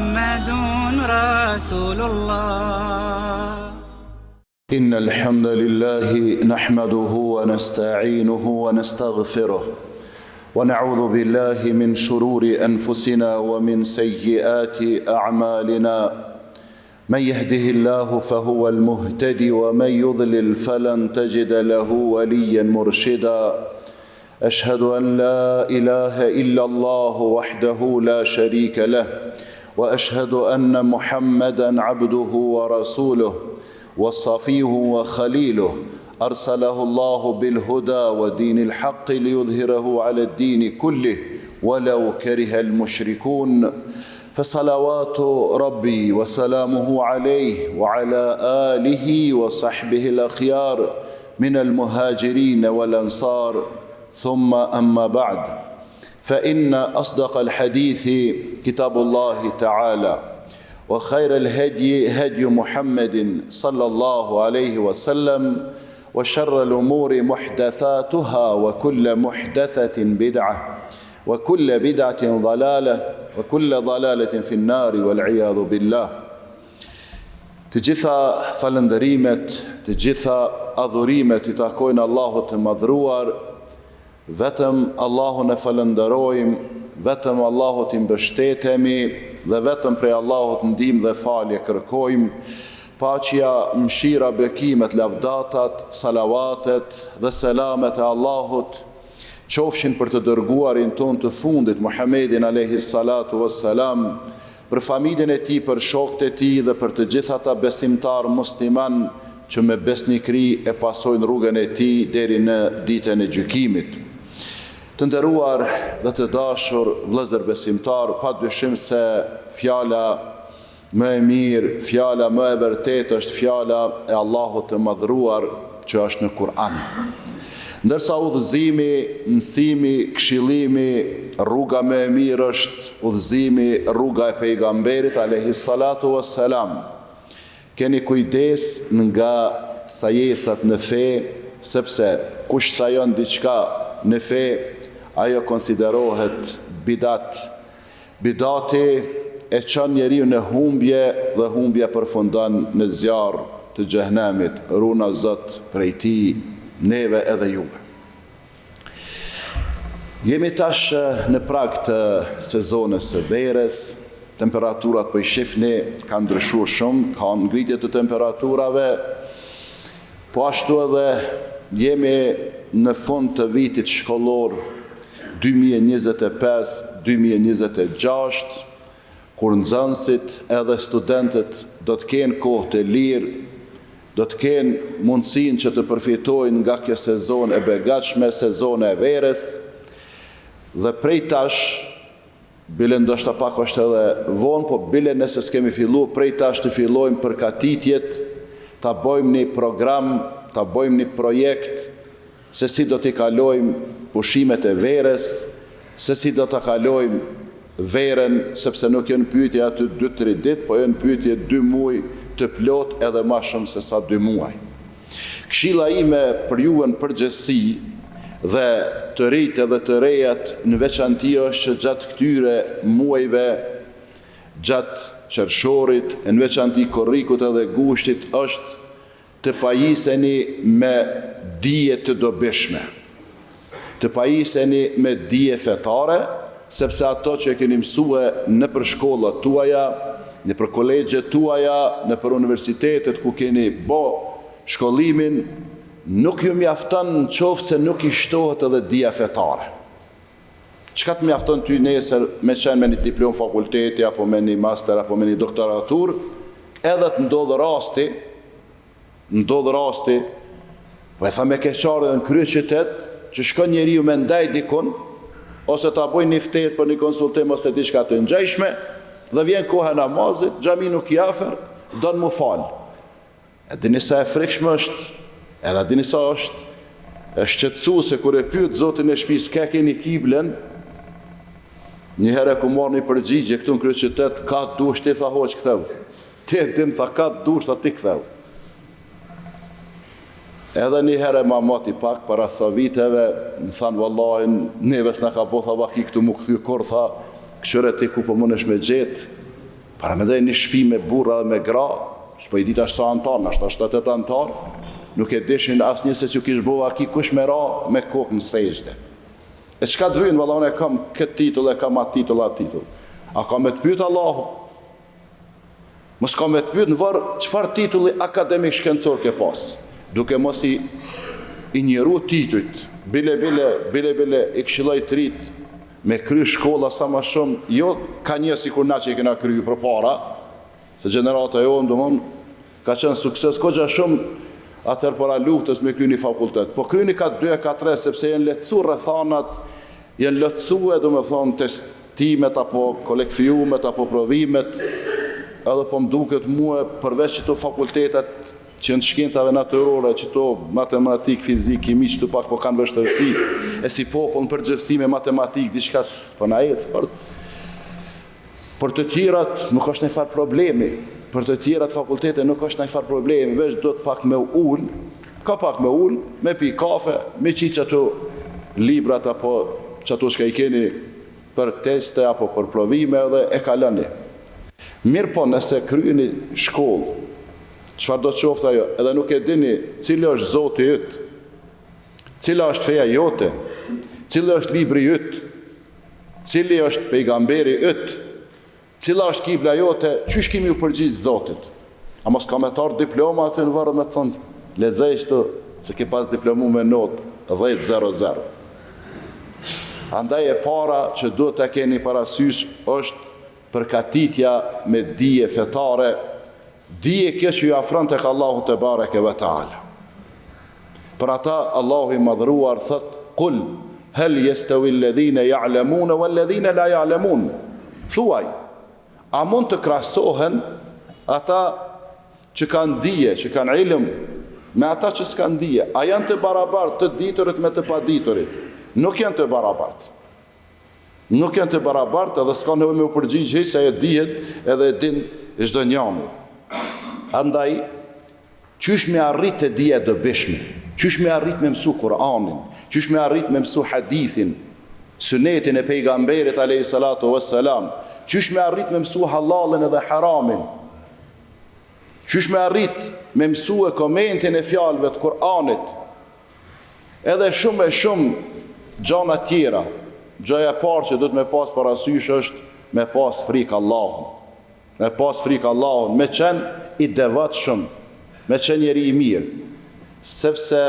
محمد رسول الله. إن الحمد لله نحمده ونستعينه ونستغفره ونعوذ بالله من شرور أنفسنا ومن سيئات أعمالنا من يهده الله فهو المهتدي ومن يضلل فلن تجد له وليا مرشدا أشهد أن لا إله إلا الله وحده لا شريك له وأشهد أن محمدا عبده ورسوله وصفيه وخليله أرسله الله بالهدى ودين الحق ليظهره على الدين كله ولو كره المشركون فصلوات ربي وسلامه عليه وعلى آله وصحبه الأخيار من المهاجرين والأنصار ثم أما بعد فإن أصدق الحديث كتاب الله تعالى وخير الهدي هدي محمد صلى الله عليه وسلم وشر الأمور محدثاتها وكل محدثة بدعة وكل بدعة ضلالة وكل ضلالة في النار والعياذ بالله Të gjitha falënderimet, të gjitha adhurimet i takojnë Allahut të Madhëruar, vetëm Allahun e falënderojmë, vetëm Allahut i mbështetemi dhe vetëm prej Allahut ndihmë dhe falje kërkojmë. Paqja, mëshira, bekimet, lavdatat, salavatet dhe selamet e Allahut qofshin për të dërguarin tonë të fundit Muhammedin alejhi salatu was salam, për familjen e tij, për shokët e tij dhe për të gjithë ata besimtarë muslimanë që me besnikëri e pasojnë rrugën e tij deri në Ditën e Gjykimit. Të nderuar dhe të dashur vëllezër besimtarë, pa dyshim se fjala më e mirë, fjala më e vërtetë është fjala e Allahut të Madhëruar që është në Kur'an. Ndërsa udhëzimi, mësimi, këshillimi, rruga më e mirë është udhëzimi, rruga e Pejgamberit alejhi salatu ue selam. Keni kujdes nga sajesat në fe, sepse kush sajon diçka në fe, ajo konsiderohet bidat Bidati e çon njeriun në humbje dhe humbja përfundon në zjarr të xhehenemit, runa Zot prej tij neve edhe juve. Jemi tash në prag të sezonës së verës, temperaturat po i shifni kanë ndryshuar shumë, ka ngritje të temperaturave, po ashtu edhe jemi në fund të vitit shkollor 2025, 2026, kur nxënësit edhe studentët do të kenë kohë të lirë, do të kenë mundësinë që të përfitojnë nga kjo sezonë e begatshme, sezona e verës, dhe prej tash, bile ndoshta pak është edhe vonë, po bile nëse s'kemi fillu, prej tash të fillojmë përgatitjet, ta bëjmë një program, ta bëjmë një projekt, se si do t'i kalojmë pushimet e verës, se si do ta kalojmë verën, sepse nuk janë pyetje aty dy tri ditë, po janë pyetje dy muaj të plotë edhe ma shumë se sa dy muaj. Këshilla ime për juve në përgjithësi dhe të rinjtë edhe të rejat në veçanti është që gjatë këtyre muajve, gjatë qershorit, e në veçanti korrikut edhe gushtit është Të pajiseni me dije të dobishme. Të pajiseni me dije fetare, sepse ato që e keni mësue nëpër shkollat tuaja, nëpër kolegjet tuaja, nëpër universitetet ku keni bo shkollimin, nuk ju mjafton në qoftë se nuk i shtohet edhe dija fetare. Çka të mjafton ty nesër me qenë me një diplomë fakulteti apo me një master apo me një doktoraturë, edhe të ndodhë rasti, ndodhë rasti, po e tham me keqardhje në kryeqytet, që shkon njeriu me ndejt dikun, ose ta bojë një ftesë për një konsultim ose diçka të ngjashme, dhe vjen koha e namazit, xhami nuk i afër, don m'u fal. E dini sa e frikshme është, edhe e dini sa është e shqetësuese kur e pyet zotin e shtëpisë ka keni kiblen, një herë e kom marrë një përgjigje këtu në kryeqytet, ka dush ti tha hoxhë ktheu. Ti e din tha ka dush tha ti ktheu. Edhe një herë ma moti pak para sa viteve, më thanë vallahi neve s'na ka bo tha vaki këtu mu kthy kurrë tha, kqyre ti ku po mundesh me gjetë. Paramendo një shpi me burra dhe me gra, s'po i di tash sa anëtarë, nashta 7-8 anëtarë, nuk e dishin asnjë se s'ju kish bo vaki kush me ra me kokë në sexhde. E çka të vyn, valla unë e kam këtë titull, e kam atë titull, atë titull. A ka me të pyet Allahu? Mos ka me të pyet në varr çfarë titulli akademik shkencor ke pas, duke mos i injoru titujt, bile bile, bile bile i këshilloj të rit me kry shkolla sa ma shumë, jo ka një sikur na që i kena kry përpara, se gjenerata jonë, domthon, ka qenë sukses koxha shumë atëherë para luftës me kry një fakultet. Po kryni ka dy e ka tre, sepse janë lehtësu rrethanat, janë lehtësue, domethonë, testimet apo kolekfiumet apo provimet, edhe po më duket mue përveç qëto fakultetet që janë të shkencave natyrore, qëto matematikë, fizikë, kimi, qëto pak po kanë vështirësi, e si popull në përgjithësi me matematikë, diçka s'po na ecë, por për të tjerat nuk është ndonjë farë problemi, për të tjerat fakultete nuk është ndonjë farë problemi, veç duhet pak me ul, ka pak me ul, me pi kafe, me qitë qato librat apo qato çka i keni për teste apo për provime edhe e kaloni. Mirëpo nëse kryeni shkollë, çfarëdo qoftë ajo, edhe nuk e dini cili është Zoti yt, cila është feja jote, cili është libri yt, cili është pejgamberi yt, cila është kibla jote, qysh ki me iu përgjigj Zotit? A mos ka me t'ardh diploma aty në varr me të thonë, lexoj këtu se ke pas diplomu me notë 10.00. Andaj e para që duhet ta keni parasysh është përgatitja me dije fetare, dije kjo që ju afron tek Allahu tebareke ve teala. Për ata Allahu i madhëruar thotë kul hel jestewi alladhina ya'lamun walladhina la ya'lamun. Thuaj, a mund të krahasohen ata që kanë dije, që kanë ilm, me ata që s'kanë dije? A janë të barabartë të diturit me të paditurit? Nuk janë të barabartë. Nuk janë të barabartë edhe s'ka nevojë me u përgjigj hiç se ajo dihet edhe e din çdo njani. Andaj, qysh me arrit te dija e dobishme, qysh me arrit me mësu Kur'anin, qysh me arrit me mësu hadithin, sunetin e pejgamberit alayhi salatu wassalam, qysh me arrit me mësu hallallin edhe haramin, qysh me arrit me mësue komentin e fjalëve të Kur'anit, Edhe shumë e shumë gjana tjera. Gjaja e parë që duhet me pas parasysh është me pas frikë Allahun. Me pas frikë Allahun, me qenë i devotshëm, me qenë njeri i mirë. Sepse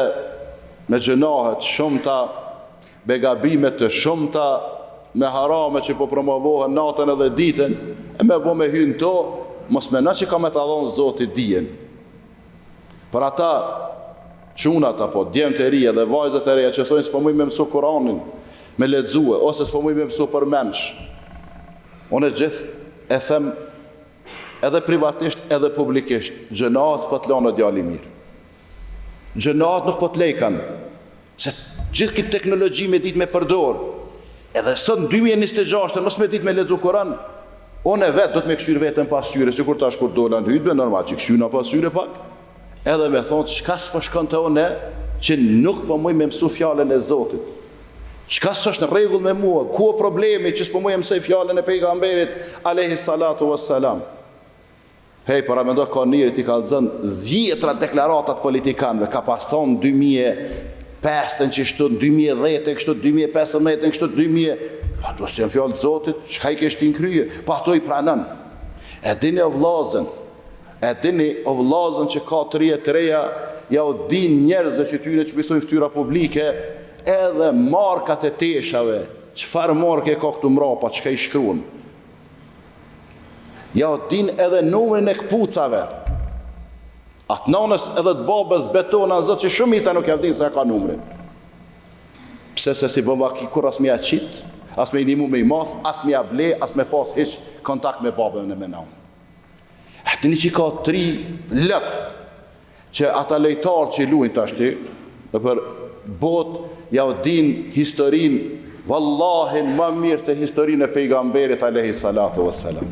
me gjynahe të shumta, me gabime të shumta, me harame që po promovohen natën edhe ditën, e me bo me hy në to, mos meno që ka me ta dhonë Zoti dijen. Për ata çunat apo djemtë e ri edhe vajzat e reja që thonë s'po muj me mësu Kur'anin, me lexue ose s'po muj me mësu përmendsh. Unë gjithë e them edhe privatisht edhe publikisht, gjynahet s'po të lanë djalë i mirë. Gjynahet nuk po të lejkan. Se gjithë këtë teknologji me ditë me përdor, edhe sot në 2026 mos me ditë me lexu Kur'an, unë vetë do të me kqyr veten pasqyre, sikur tash kur dola në hutbe, normal që kqyna pasqyre pak, edhe me thonë çka s'po shkon te unë që nuk po muj me mësu fjalën e Zotit. Çka s'është në rregull me mua? Ku është problemi që s'po muj me mësoj fjalën e pejgamberit alayhi salatu wassalam? Hej, paramendo ka njeri t'i kallzon dhjetra deklarata të politikanëve, ka pas thonë 2005-ën qështu, 2010-ën kështu, 2015-ën kështu, 2000... Po ato s'janë fjalë të Zotit, çka i ke shti n'krye? Po ato i pranon. E dini o vllazën, e dini o vllazën që ka të ri e të reja, ja u din njerëzve që tyne që po i thojnë fytyra publike, edhe markat e teshave, çfarë marke ka këtu mrapa, çka i shkruan. Ja u din edhe numrin e këpucave. A të nanës edhe të babës betohna n'Zot që shumica nuk ja din sa ka numrin. Pse se s'i bon vaki kurrë as me ja qit, as me i nimu me i math, as me ja ble, as me pas hiç kontakt me babën e me nanën. E dini që ka tri lëp Që ata lojtarë që luajnë tashti nëpër botë ja u din historinë vallahi ma mirë se historinë e pejgamberit alayhi salatu vesselam.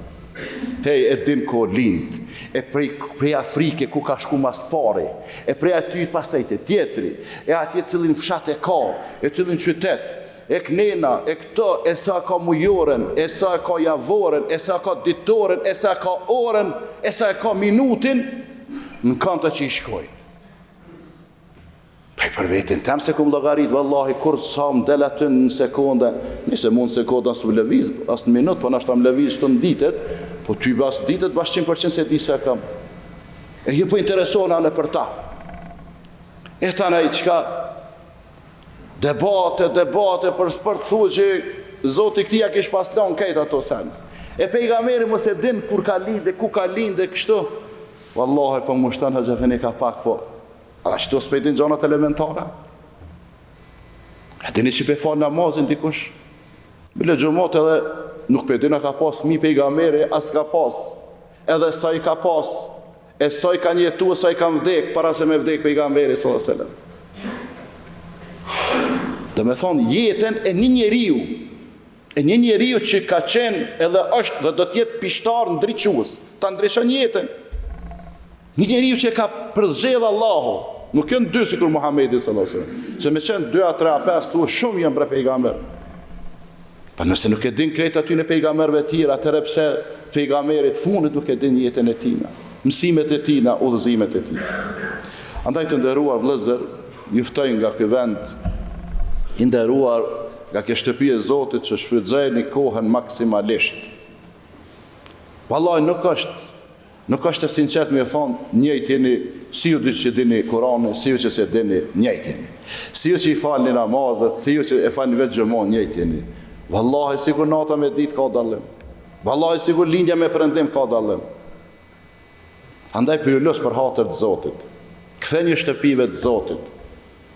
Hej, e din ku lind, e prej, prej Afrike ku ka shku mas pari, e prej aty pastaj te tjetri, e atje cilin fshat e ka, e cilin qytet. e knena, e këto, e sa ka mujoren, e sa e ka javoren, e sa ka ditoren, e sa ka orën, e sa e ka minutin, në konto që i shkojnë. Prej për vetin tem s'e kum llogarit, vallahi, kur sa më del aty në sekonde, nëse mund sekonda s'më lëviz, as në minut, po nashta më lëviz shtu në ditët, po ty bas ditët bas 100% s'e di sa kam. E ju po interesohna në për ta. E tani ai çka debate, debate për sport thua që Zoti këtij ja kish pas lënë krejt ato sen. E pejgamberi mos e din kur ka lindë, ku ka lindë kështu. Vallahi po më shton hoxha feni ka pak po Ashtu s'pe din gjanat elementare. A dini që pe fal namazin dikush? Bile xhumat edhe nuk pe din a ka pas fmi pejgamberi, as ka pas. Edhe sa i ka pas, e sa i kanë jetu, e sa i kanë vdek, para se me vdek pejgamberi, sallallahu alejhi ve sellem. Domethonë, jetën e një njeriu, e një njeriu që ka qenë edhe është dhe do t'jetë pishtar ndriçues, ta ndriçon jetën. Një njeriu që e ka përzgjedh Allahu, nuk janë dy sikur Muhamedi sallallahu alaihi wasallam. Se me qenë dy a tre a pesë thua shumë janë bre pejgamber. Pa po nëse nuk e din krejt atyne pejgamberëve të tjerë, atëherë pse pejgamberit fundit nuk e din jetën e tina, mësimet e tina, udhëzimet e tina. Andaj të nderuar vëllezër, ju ftoj nga ky vend i nderuar nga kjo shtëpi e Zotit që shfrytëzojeni kohën maksimalisht. Vallahi nuk është Nuk është e sinqertë me thonë, njëjtë jeni, si ju dy që dini Kuranin, si ju që s'e dini, njëjtë jeni. Si ju që i falni namazet, si ju që e falni vetë xhumanë, njëjtë jeni. Vallahi sikur nata me ditë ka dallim. Vallahi sikur lindja me perëndim ka dallim. Andaj po ju lus për hatër të Zotit. Ktheni shtëpive të Zotit.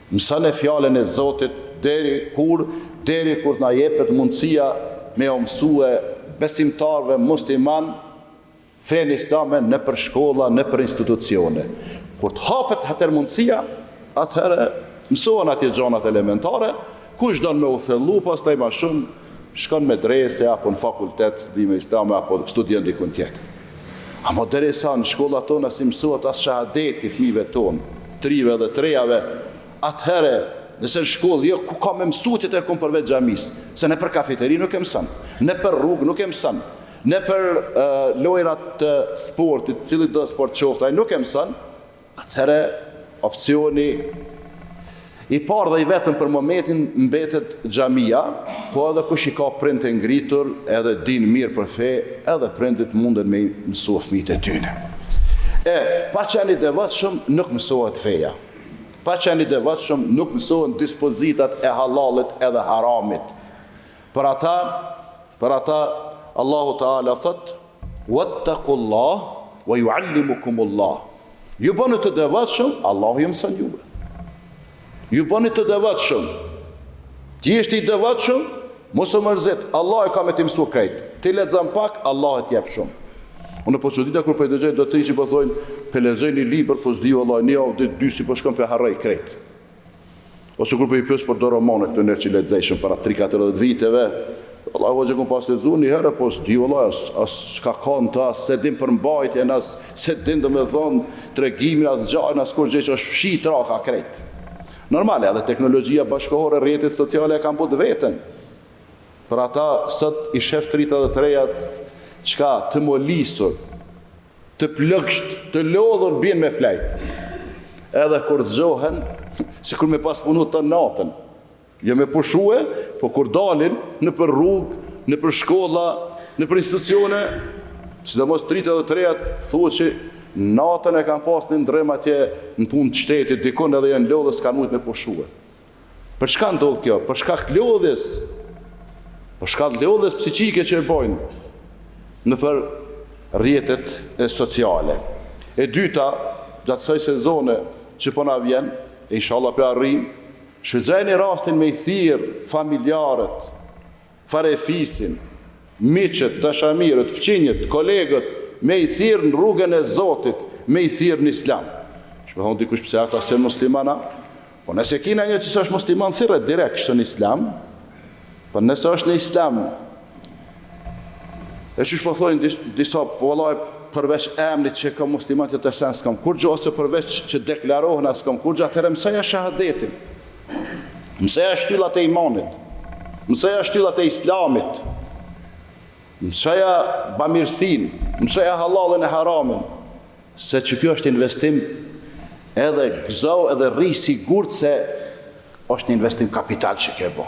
Mësone fjalën e Zotit deri kur deri kur të na jepet mundësia me u mësue besimtarëve musliman fenë islame nëpër shkolla, nëpër institucione. Kur të hapet atëherë mundësia, atëherë mësohen atje gjanat elementare, kush don me u thellu pastaj ma shumë, shkon në medrese apo në fakultet studime islame apo studion dikun tjetër. Amo derisa në shkollat tona s'i mësohet as shahadeti fëmijëve tonë, të rive dhe të rejave, atëherë nëse në shkollë jo ku ka me mësu tjetër kun përveç xhamisë, se nëpër kafeteri nuk e mëson, nëpër rrugë nuk e mëson, Nëpër lojra të sportit, cilitdo sport qoftë ai nuk e mëson, atëherë opsioni i parë dhe i vetëm për momentin mbetet xhamia, po edhe kush i ka prindët e ngritur edhe dinë mirë për fe, edhe prindët munden me i mësu fëmijët e tyne. E, pa qenë i devotshëm nuk mësohet feja. Pa qenë i devotshëm nuk mësohen dispozitat e hallallit edhe haramit. Për ata, për ata Allahu Teala thotë: "Wattaqullah wa yuallimukumullah." Ju bëni të devotshëm, Allahu ju mëson juve. Ju bëni të devotshëm. Ti je i devotshëm, mos u mërzit, Allahu ka me t'i mësu krejt. Ti lexon pak, Allahu të jep shumë. Unë po çudita kur po i dëgjoj do të ri që po thonë, pe lexoj një libër, po s'di vallahi, një javë, ditë, dy si po shkon pe harroj krejt. Ose kur po i pyes për do romane këto njerëz që lexojshin para 3-40 viteve, vallahi hoxhë kom pas lexu një herë, po s'di vallahi as as çka ka në të, as s'e din përmbajtjen, as s'e din domethënë tregimin, as ngjarjen, as kurrgjë që është fshi traka krejt. Normal, edhe teknologjia bashkëkohore, rrjetet sociale e kanë bo të veten. Për ata sot i shef të ritë edhe të rejat çka të molisur, Të plogësht, të lodhur bien me flejt. Edhe kur zgjohen, sikur me pas punu tënë natën. Jo me pushue, po kur dalin nëpër rrugë, nëpër shkolla, nëpër institucione, sidomos të ritë edhe të rejat, thua që natën e kanë pas një ndrrim atje në punë të shtetit, dikun edhe janë lodhë, s'kanë mujtë me pushue. Për çka ndodh kjo? Për shkak të lodhjes. Për shkak të lodhjes psiqike që e bojnë nëpër rrjetet sociale. E dyta, gjatë kësaj sezone që po na vjen, e inshallah po e arrijmë, shfrytëzojeni rastin me i thirr familjarët, farefisin, miqët, dashamirët, fqinjët, kolegët, me i thirr në rrugën e Zotit, me i thirr në Islam. Që me thonë dikush pse ata s'janë muslimana? Po nëse kina një që s'është musliman, thirret direkt kështu në Islam. Po nëse është në Islam, e qysh po thojnë disa, po vallahi përveç emrit që kam musliman tjetër sen s'kam kurgjë, ose përveç që deklarohen s'kam kurgjë, atëherë mësoja shahadetin. Mësoja shtyllat e imanit. Mësoja shtyllat e Islamit. Mësoja bamirësinë, mësoja hallallin e haramin, se që kjo është investim edhe gëzohu edhe rri sigurt se është një investim kapital që ke bo.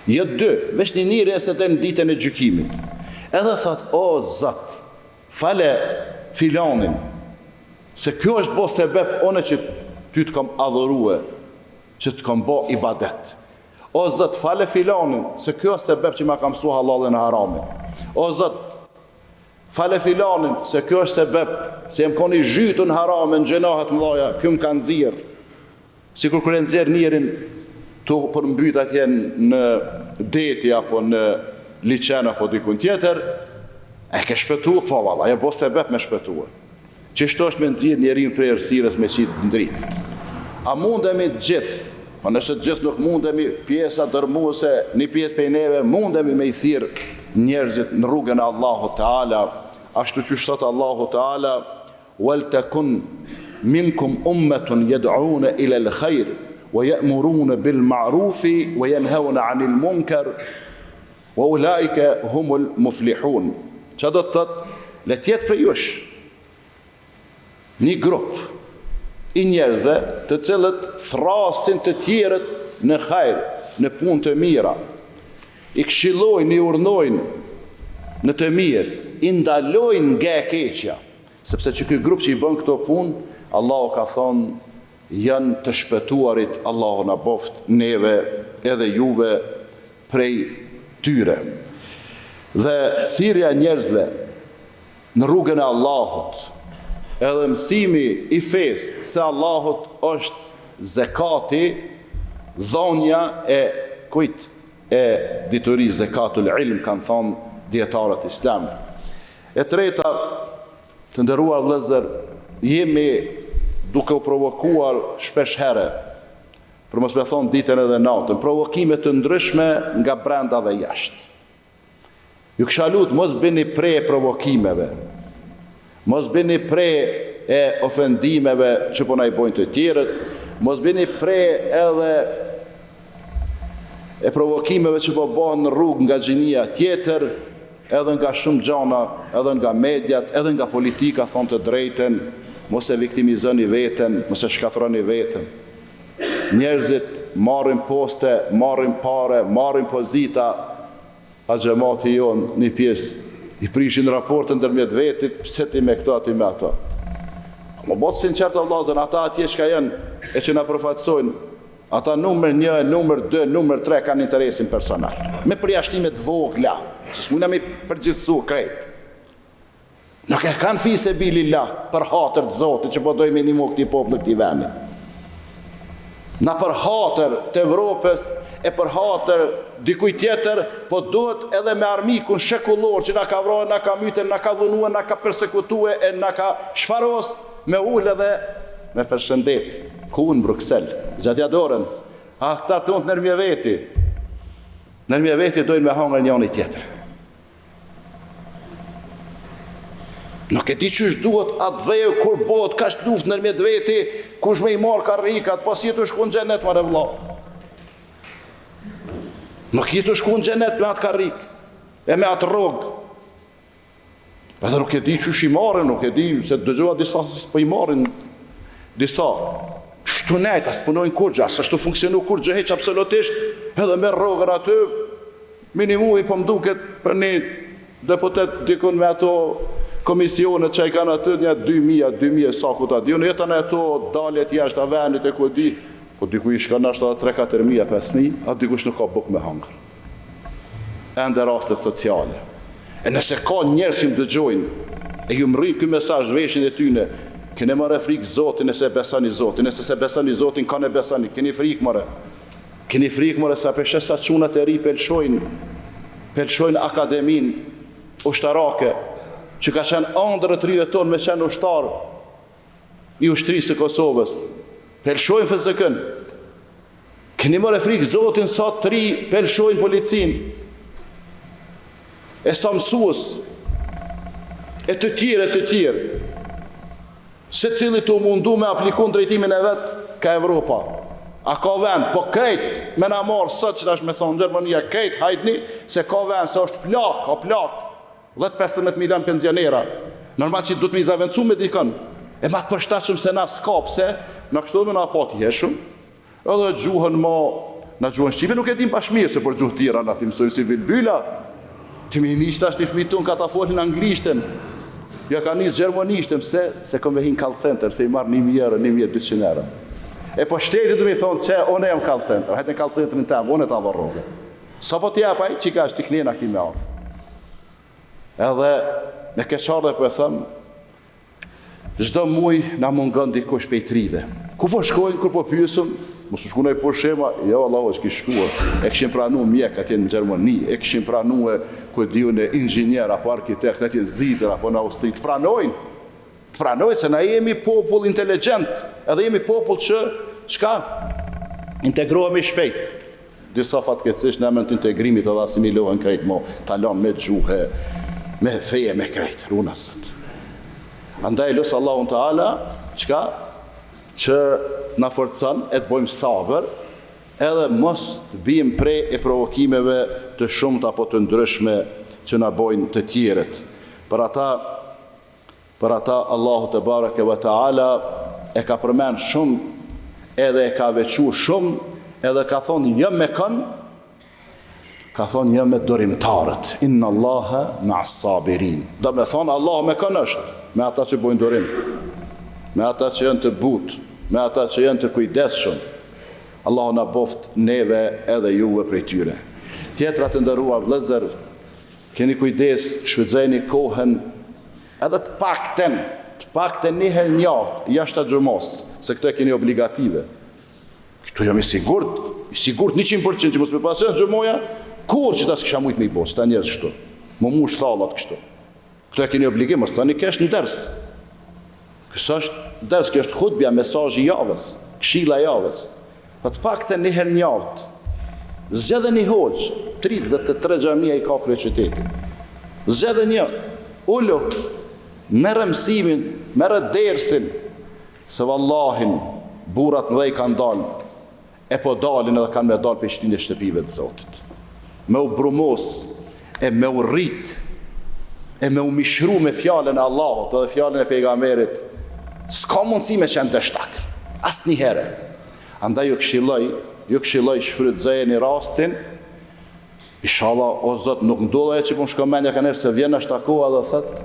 Jo dy, veç një njeri nëse del në ditën e gjykimit. Edhe thot, o Zot, fale filanin, se kjo është bo sebep one që ty të kam adhurue, që të kam bo ibadet. O Zot, fale filanin, se kjo është sebep që ma ka mësu hallallin e haramin. O Zot, fale filanin, se kjo është sebep, se jem kon i zhytun në harame, në gjynahe të mëdhaja, kjo më ka nxjerr. Sikur kur e nxjerr njerin tu përmbyt atje në deti apo në liqen apo dikun tjetër, e ke shpëtu, po valla, je bo sebep me shpëtue. Qështu është me nxjerr njeriun prej errësirës me qit në dritë. A mundemi të gjithë, po nëse të gjithë nuk mundemi, pjesa dërmuese, një pjesë prej neve mundemi me i thirr njerëzit në rrugën e Allahut Teala, ashtu qysh thotë Allahu Teala, "Wal takun minkum ummatun yad'una ila al-khair wa ya'muruna bil ma'rufi wa yanhauna 'anil munkar." Wa ulaike humul muflihun. Çka do të thotë, le të jetë prej jush një grup i njerëzve të cilët thrasin të tjerët në hajr, në punë të mira, i këshillojnë, i urnojnë në të mirë, i ndalojnë nga e keqja, sepse që ky grup që i bën këto punë, Allahu ka thonë janë të shpëtuarit, Allahu na boftë neve edhe juve prej tyre. Dhe thirrja e njerëzve në rrugën e Allahut, edhe mësimi i fesë së Allahut është zekati, dhonja e kujt e diturisë zekatul ilm kanë thonë dijetarët islam. E treta, të nderuar vëllezër, jemi duke u provokuar shpesh herë Për mos me thonë ditën edhe natën, provokime të ndryshme nga brenda dhe jashtë. Ju kisha lut mos bini pre e provokimeve. Mos bini pre e ofendimeve që po na i bojnë të tjerët, mos bini pre edhe e provokimeve që po bëhen në rrugë nga gjinia tjetër, edhe nga shumë gjana, edhe nga mediat, edhe nga politika, thonë të drejtën, mos e viktimizoni veten, mos e shkatërroni veten. Njerëzit marrin poste, marrin pare, marrin pozita, a xhemati jonë një pjesë i prishin raportet ndërmjet vetit, pse ti me këto, a ti me ato. Me u bo të sinqertë o vllazën, ata atje çka janë e që na përfaqësojnë, ata numër 1, numër 2, numër 3 kanë interesin personal. Me përjashtime të vogla, se s'mujna me përgjithësu krejt. Nuk e kanë fi sebilillah për hatër të Zotit që po dojmë me i nimu këtij populli këtij veni. Na për hatër të Evropës e për hatër dikuj tjetër, po duhet edhe me armikun shekullor që na ka vra, na ka mytë, na ka dhunue, na ka persekutue e na ka shfaros me ul edhe me përshëndet. Ku në Bruksel? Zgjatja dorën. A këta tonë nërmje veti. Nërmje veti dojnë me hangër njani tjetrin. Nuk e di qysh duhet atdheu kur bëhet kaq luftë ndërmjet veti, kush me i marr karrikat, po s'je tu shku në xhenet more vëlla. Nuk je tu shku në xhenet me atë karrik, e me atë rrogë. Edhe nuk e di qysh i marrin, nuk e di se dëgjova disa se po i marrin disa. Kështu nejt, as punojnë kurgjë, as është tu funksionu kurgjë hiç absolutisht, edhe me rrogën aty, Minimumi po më duket për një deputet dikun me ato komisionet që i kanë aty nja 2000 a 2000 e sa ku ta di unë, jo tani ato daljet jashtë venit e ku e di, po diku i shkon nashta edhe 3-4 mijë a 5 mijë, a dikush nuk ka bukë me hangër. Ende rastet sociale. E nëse ka njerëz që më dëgjojnë, e ju mrrin ky mesazh veshin e tyne, keni more frikë Zotin nëse e besoni Zotin, nëse s'e besoni Zotin, kan e besoni, keni frikë more. Keni frikë more sa pe sheh sa çunat e ri pe lëshojnë pe lëshojnë akademinë ushtarake që ka qenë andërr e të rive tonë me qenë ushtar i ushtrisë së Kosovës. Pe lëshojnë FSK-n. Keni more frikë Zotin sa të ri pe lëshojnë policinë. E sa mësues e të tjerë e të tjerë. Secili tu mundu me apliku në drejtimin e vet ka Evropa. A ka vend? Po krejt me na marrë sot që tash me thonë Gjermania krejt hajdni se ka vend se është plak, o plak. 10-15 milion penzionera. Normal që duhet me i zavendësu me dikon. E ma të përshtatshëm se na s'ka pse, na kështu me na pa të jeshëm. Edhe gjuhën mo, na gjuhën shqipe nuk e dim bash mirë se për gjuhë tjera na t'i mësojmë si bilbyla. Ti me i nis tash ti fëmijët tonë ka ta folin anglishtën. Ja ka nis gjermanishtën, pse? Se kom me hi në call center, se i marr 1000 euro, 1200 euro. E po shteti du me i thonë që unë jam call center, hajde në call centerin tem, unë ta vë rrogën. Sa po t'jep ai, qika është ti knena ki me ardhë. Edhe me keqardhje po e them, Çdo muj na mungon dikush pej të rive. Ku po shkojnë kur po pyesim, mos u shku naj pushim a, jo vallah s'kish shkuar. E kishin pranu mjek atje në Gjermani, e kishin pranue ku e di unë inxhinier apo arkitekt atje në Zvicër apo në Austri, të pranojnë. Të pranojnë se na jemi popull inteligjent, edhe jemi popull që çka integrohemi shpejt. Disa fatkeqësisht në emër të integrimit edhe asimilohen krejt mo ta lanë me gjuhë me fe me krejt runa Zot. Andaj lus Allahun Teala çka që na forcon e të bojmë sabër edhe mos të bijmë pre e provokimeve të shumta apo të ndryshme që na bojnë të tjerët. Për ata Për ata Allahu te bareke ve teala e ka përmend shumë edhe e ka veçu shumë edhe ka thonë jam me kon ka thonë jam me durimtarët inna Allaha ma'as sabirin do me thonë Allahu me kon është me ata që bojnë durim me ata që janë të butë me ata që janë të kujdesshëm Allahu na boft neve edhe juve prej tyre tjetra të nderuar vëllezër Keni kujdes, shfrytëzojeni kohën edhe të paktën, të paktën një herë në javë, jashtë xhumasë, se këto e keni obligative. Këtu jam i sigurt, i sigurt 100% që mos me pas qenë xhumaja, kurrë qita s'kisha mujt me i bo, qita njerëz kështu. M'u mush sallat kështu. Këto e keni obligim, mos thoni kesh në ders. Ky s'është ders, kjo është hutbja, mesazhi i javës, këshilla e javës. Po të paktën një herë në javë, zgjedhe një hoxhë, 33 xhamia i ka kryeqyteti. Zgjedhe një, ulu, merre mësimin, merre dersin, se vallahin, burrat mëdhej kanë dalë, E po dalin edhe kanë me dalë prej qëtyne shtëpive të Zotit. Me u brumos e me u rrit e me u mishru me fjalën e Allahut edhe fjalën e pejgamberit, s'ka mundësi me qenë dështak. Asnjëherë. Andaj ju këshilloj, ju këshilloj shfrytëzojeni rastin, Ishalla o Zot nuk ndodh ajo që po më shkon mendja kanjëherë se vjen është koha dhe thot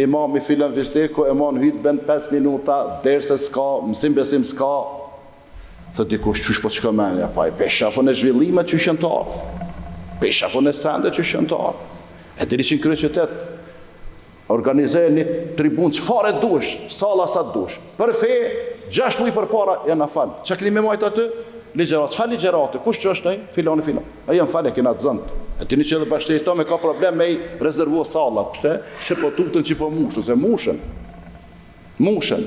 imami filan fisteku e man hytben 5 minuta derse s'ka mësim besim s'ka Thotë dikush qysh po të shkon mendja, po ai pe sheh unë zhvillimet qysh janë tu ardhë. Pe sheh unë sendet qysh janë tu ardhë. E dini që në kryeqytet organizoje një tribunë çfarë dush, salla sa dush. Për fe, 6 muaj përpara janë na fal. Çka keni me majt aty? Ligjëratë, çfarë ligjërate? Kush që është ai? Filani filan. Ai janë fal e kena të zënt. E dini që edhe bashkësia islame ka problem me i rezervu sallat. Pse? Se po tutën që po mushen, se mushen. Mushen.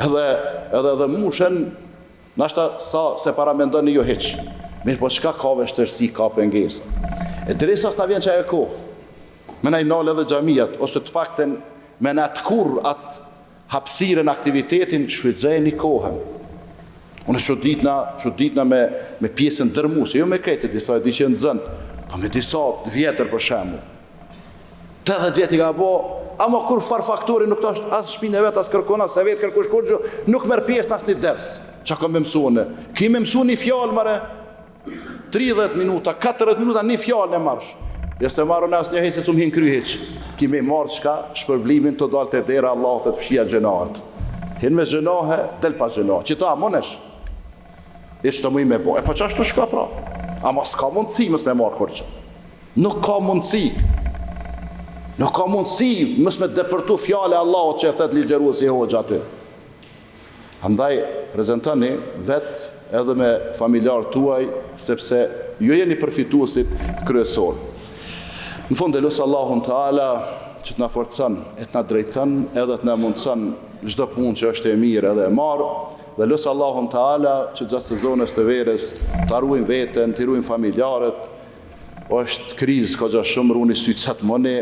Edhe edhe edhe mushen nashta sa s'e paramendoni ju hiç. Mirëpo çka ka vështirësi, ka pengesa. E derisa s'na vjen qajo kohë, me na i nalë edhe xhamiat, ose të paktën me na tkurr atë hapësirën, aktivitetin, shfrytëzojeni kohën. Unë çuditna, çuditna me, me pjesën dërmuese, jo me krejt, se disa e di që janë zënë, po me disa të vjetër për shembull. 80 vjet i ka bo, ama kurrfar faktori nuk është as shpinë e vet, as kërkon, as e vet kërkush kurgjë, nuk merr pjesë në asnjë ders. Çka kam me mësu unë? Ki me mësu një fjalë more. 30 minuta, 40 minuta një fjalë e marrsh. Jo s'e marr unë asnjë hiç se s'um hin n'kry hiç. Ki me marr çka shpërblimin të dalë te dera Allahu të fshija gjynahet. Hin me gjynahe, del pa gjynahe. Qita munesh. E qëto muj me bo. E po qashtu shka pra? Ama s'ka mundësi mos me marr kurgjë. Nuk ka mundësi. Nuk ka mundësi mos me depërtu fjala e Allahut që e thet ligjëruesi hoxha aty. Andaj prezentoni vet edhe me familjarët tuaj sepse ju jeni përfituesit kryesor. Në fund e lus Allahun Teala që të na forcon e të na drejton edhe të na mundëson çdo punë që është e mirë edhe e marë dhe lus Allahun Teala që gjatë sezonës të verës ta ruajmë veten, t'i ruajmë familjarët, Është krizë koxha shumë runi sytë sa të muni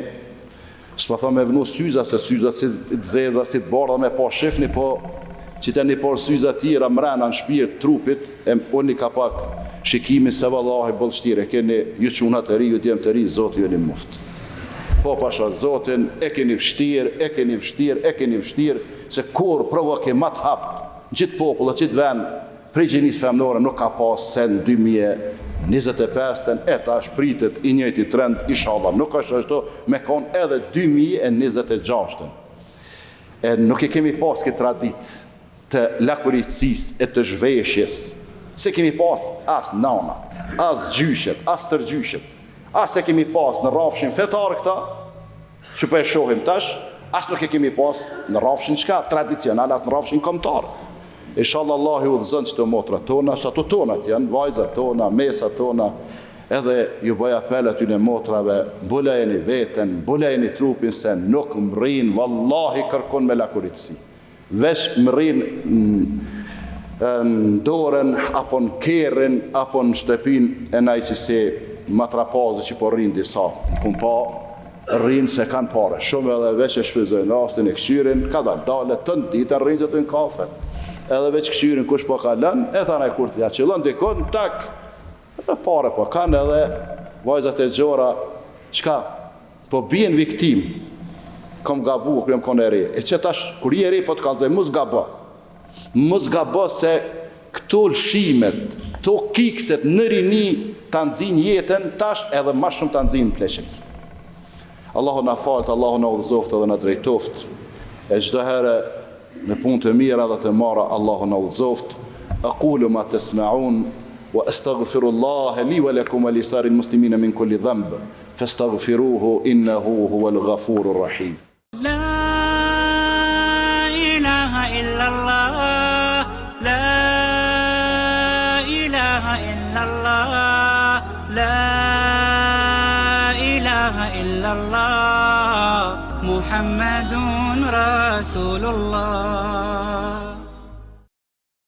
S'po thom me vnu syza se syzat si të zeza si të bardha me pa shifni po. Qiteni por syza tjera mrena në shpirt trupit e ulni ka pak shikimin se vallahi boll vshtirë e keni ju çuna të ri ju djem të ri zoti ju nimoftë po pasha zotin e keni vshtirë e keni vshtirë e keni vshtirë se kurrë provokim ma të hapt në qit popull e qit ven prej gjinisë femnore nuk ka pas se në 2025-ën e tash pritet i njëjti trend ishalla nuk është ashtu me kon edhe 2026-ën E nuk e kemi pas këtë traditë të lakuriqësisë e të zhveshjes, s'e kemi pas as nanat, as gjyshet, as stërgjyshet, as e kemi pas në rrafshin fetar këta, që po e shohim tash, as nuk e kemi pas në rrafshin çka tradicional, as në rrafshin kombëtar. Inshallah Allahu i udhëzon qëto motrat tona, se ato tonat janë, vajzat tona, mesat tona, edhe ju bëj apel atyne motrave, mbulojeni veten, mbulojeni trupin se nuk mrrin vallahi kërkun me lakuriqësi. Veç mrrin në dorën apo në kerrin apo në shtëpinë e naj qësi matrapazi që po rrinë disa. I kum pa rrinë se kanë pare shumë edhe veç e shfrytëzojnë rastin e kqyrin, kadal dale, tënë ditën rrinë qaty në kafe, edhe veç kqyrin kush po kalon, e tani kur t'ja qëllon dikun, tak, edhe pare po kanë edhe vajzat e gjora, çka, po bien viktimë, kom gabu, kur jam konë e re, e që tash, kur je e re, po të kallzoj, mos gabo, mos gabo se këto lëshimet, këto kikset në rini ta nxijnë jetën, tash edhe ma shumë ta nxijnë në pleqëri. Allahu na faltë, Allahu na udhëzoftë dhe na drejtoftë, e çdo herë në punë të mira dhe të mara Allahu na udhëzoftë. Aqulu ma tasma'un wa astaghfirullaha li wa lakum wa li sairil muslimina min kulli dhanb fastaghfiruhu innahu huwal ghafurur rahim. La ilaha illa Allah La ilaha illa Allah La ilaha illa Allah Muhammedun Rasulullah.